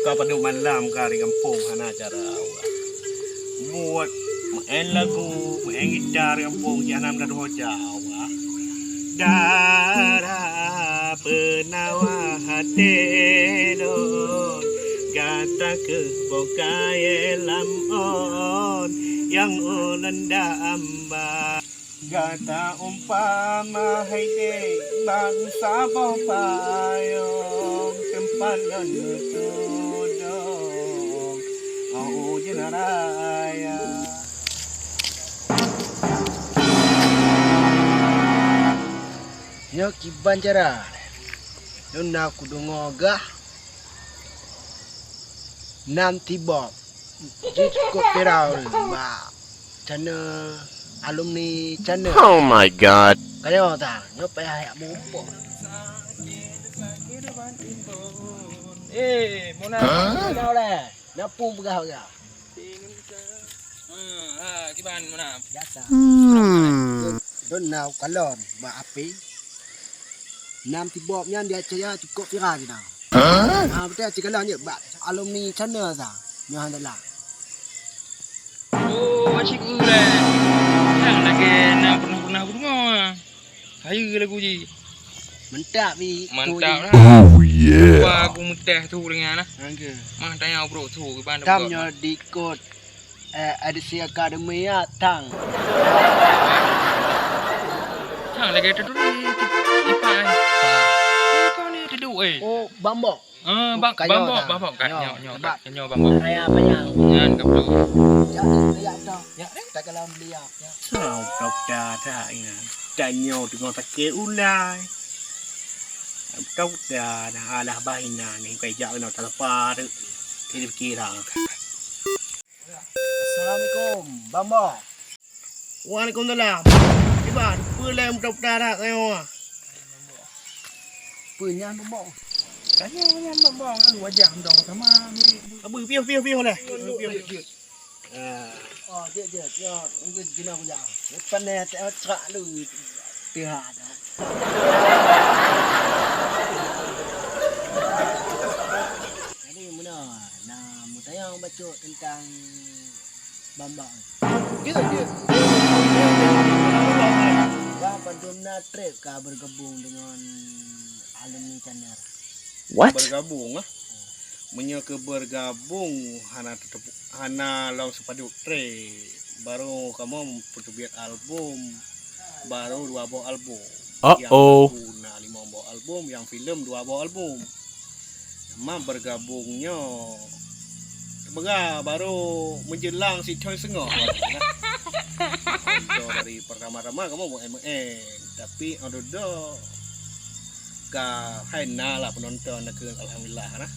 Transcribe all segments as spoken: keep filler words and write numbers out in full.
Ka padub malam ka di gampông hana cara, wah. Buet maén lagu, maén gita di gampông, jih hana meudadoe jawa. Dara peunawa até lôn, gata kheueh boh kayée lam ôn, nyang ulôn damba. Gata umpama hai dék ban saboh payong, teumpat lôn meutudong, oh ujeuen raya. Nyoe kiban cara, nyoe na kudeungoe gah nam tibob. Jeuet cukôp viral bak channel, alumni channel. Oh my God. Ka nyoe ta, nyoe payah yak mumpok. Eh, Mona. Hah? Kenapa leh? Napung peugah-peugah. Hmm, ha, kiban Mona. Biasa. Hmm. Don na kalon bak api. Nam tibob nyan dia caya cukôp viral jih na. Hah? Ha, beutôi cit kalon jeuet bak alumni channel sa. Nyoe alhamdulillah. Oh, asyik uleh. Nyang lagèe na pernah-pernah kudeungoe. Hayeue lagu jih. Mantap, Bi. Mantap lah. Oh, yeah. Wah, aku meuteh tu dengan lah. Angke. Mah tanya bro tu, kiban. Tam nyoe di kot, eh, Edisi Academy ya, tang. Tang lagèe tu dulu. Ipai. Eh, kau ni duduk, eh. Oh, Bambok. Ah, bang, kanyang Bambok, dah. Bambok, kanyang, nyoe, nyoe, sebab kanyang Bambok. Raya panyang. Nyan ka perlu. Ya, ya, ya, dah. Ya, tak kalau beli ya. Ya. Tahu kau dah tak ingat. Tanyoe teungoh sakét ulai. Tau dah, nah, alah bah inan ni, kai jak keunoe talapa tu. Jadi pikiran. Assalamualaikum, Bambok. Waalaikumsalam. Iban, peue lé meututoe that nyoe? Peue nyan, Bambok? Tanya nyan, Bambok, wajah meututoe sama mirip. Abu, piôh, piôh, piôh lé. Piôh, piôh. Ah. Oh, jeuet, jeuet. Nyoe, nyoe jinoe kujak. Depan ni, tak cerak lu. Teuha dah. Jadi, meunoe, na meutanyong bacut teuntang Bambang. Jeuet, jeuet. Bang, padum na trép ka bergabung dengan alumni Candar? What? Bergabung, ah? Meunyoe keu bergabung, hana teuteup-, hana lom sipadub trép. Baru kamoe peuteubiet album, baru dua boh album. Uh-oh. Nyang lagu na limong boh album, nyang filem dua boh album. Cuma bergabung nyoe, teupeugah baru menjelang sithon seungoh. Contoh dari pertama-tama kamoe buet M N, tapi adodo ka hai na lah penonton nakeuh, alhamdulillah nah.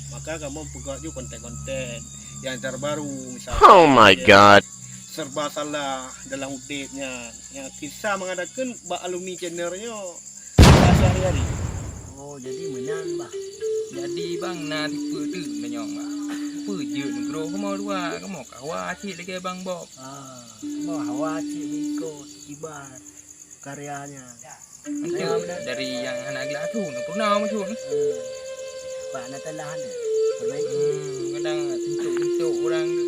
Maka kamoe peugah ju konten-konten yang terbaru, misalnya Oh my God. Serba salah dalam udép nyan. Nyang kisah mengadakan bak alumni channel nyoe sehari-hari. Oh, jadi meunan bah. Jadi bang na tipe tu menyong bah. Peue jeuet nugro kamoe dua, kamoe kawa cit lagèe Bang Bob. Ah, kamoe hawa cit meuikot kiban karyanya. Enteuk dari nyang hana gleh tu, na pernah maksud. Hmm. Pak na talah ada. Perbaiki. Hmm, kadang entuk-entuk orang tu.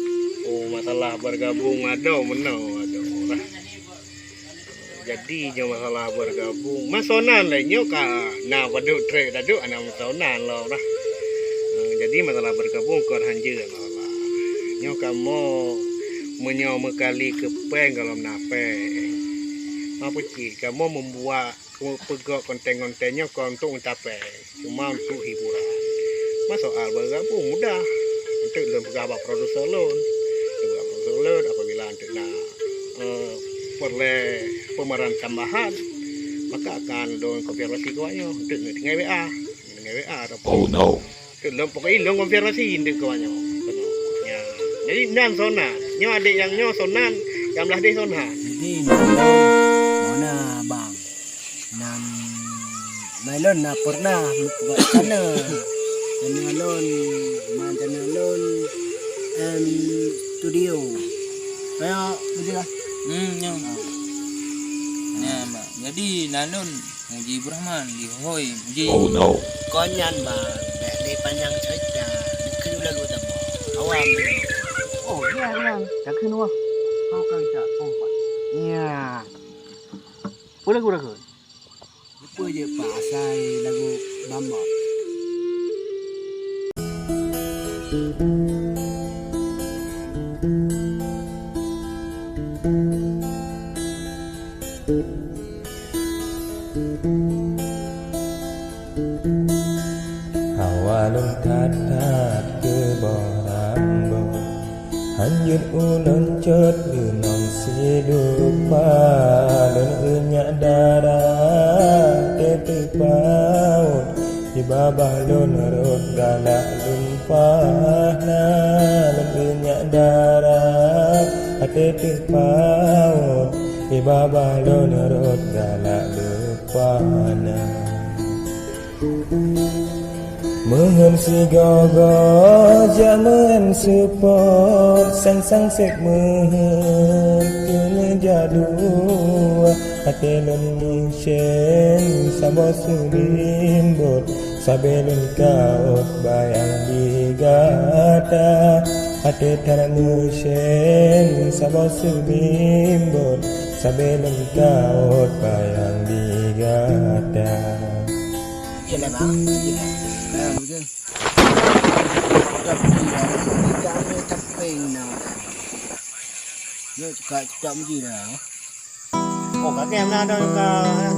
Oh, masalah bergabung ada meunoe ada lah. Jadi nyoe masalah bergabung. Masonan lah nyoe ka na padub trép daduek anak masonan lah lah. Eh, jadi masalah bergabung kon hanjeuet lah. Nyoe kamoe meunyoe meukali keu péng gohlom na péng. Apa cit kamoe membuat peugah konten-konten nyoe kon untuk meutapéng, cuma untuk hiburan. Ma soal bergabung mudah. Enteuk lôn peugah bak produser lôn. Lôn peugah produser lôn apabila enteuk na, eh, peureulèe pemeran tambahan, maka akan lôn konfirmasi keu awak nyoe. Enteuk nyoe tinggai W A. Tinggai W A ataupun Oh no. Lôn pokok lôn konfirmasi indeuek keu awak nyoe. Ya. Jadi nan Sonan. Nyoe adék nyang nyoe Sonan, nyang blah deh Sonan. Jadi nan Mona bang. Nan Mailon na pernah buat channel. Channel lôn, nan channel lôn M Studio. Kayak begitu lah. Hmm, nyoe. Nah, mak. Jadi nan lôn Muji Ibu Rahman, di Hoi Muji. Oh no. Kon nyan bang, bèk lé panyang cerita. Dikeue Oh, iya, Wan. Ka kheun wah. Kau ka jak pompa. Iya. Boleh gua kheun? Lupa je Pak asai lagu Bambang. Hawa lôn that-that keu boh rambot, hanjeuet ulôn cot leunong sidupa. Lôn eunyak dara teuteupaot, di babah lôn rot galak lumpah na. Lôn eunyak dara teuteupaot, di babah lôn rot galak lumpah na. Meuheuet sigoe-goe jamén seupôt, sang-sang sép meuheuet keuneuk jak dua. Até lôn meucen saboh seulimbot, sabe lôn kawot bayang di gata. Até that meucen saboh seulimbot, sabe lôn kawot bayang di gata. Iyalah, Bang. Iyalah. Bang, betul. Udah pergi, ya. Kita ambil keping, nah. Yuk, cakap, cakap pergi dah. Oh, kakek mana ada kau?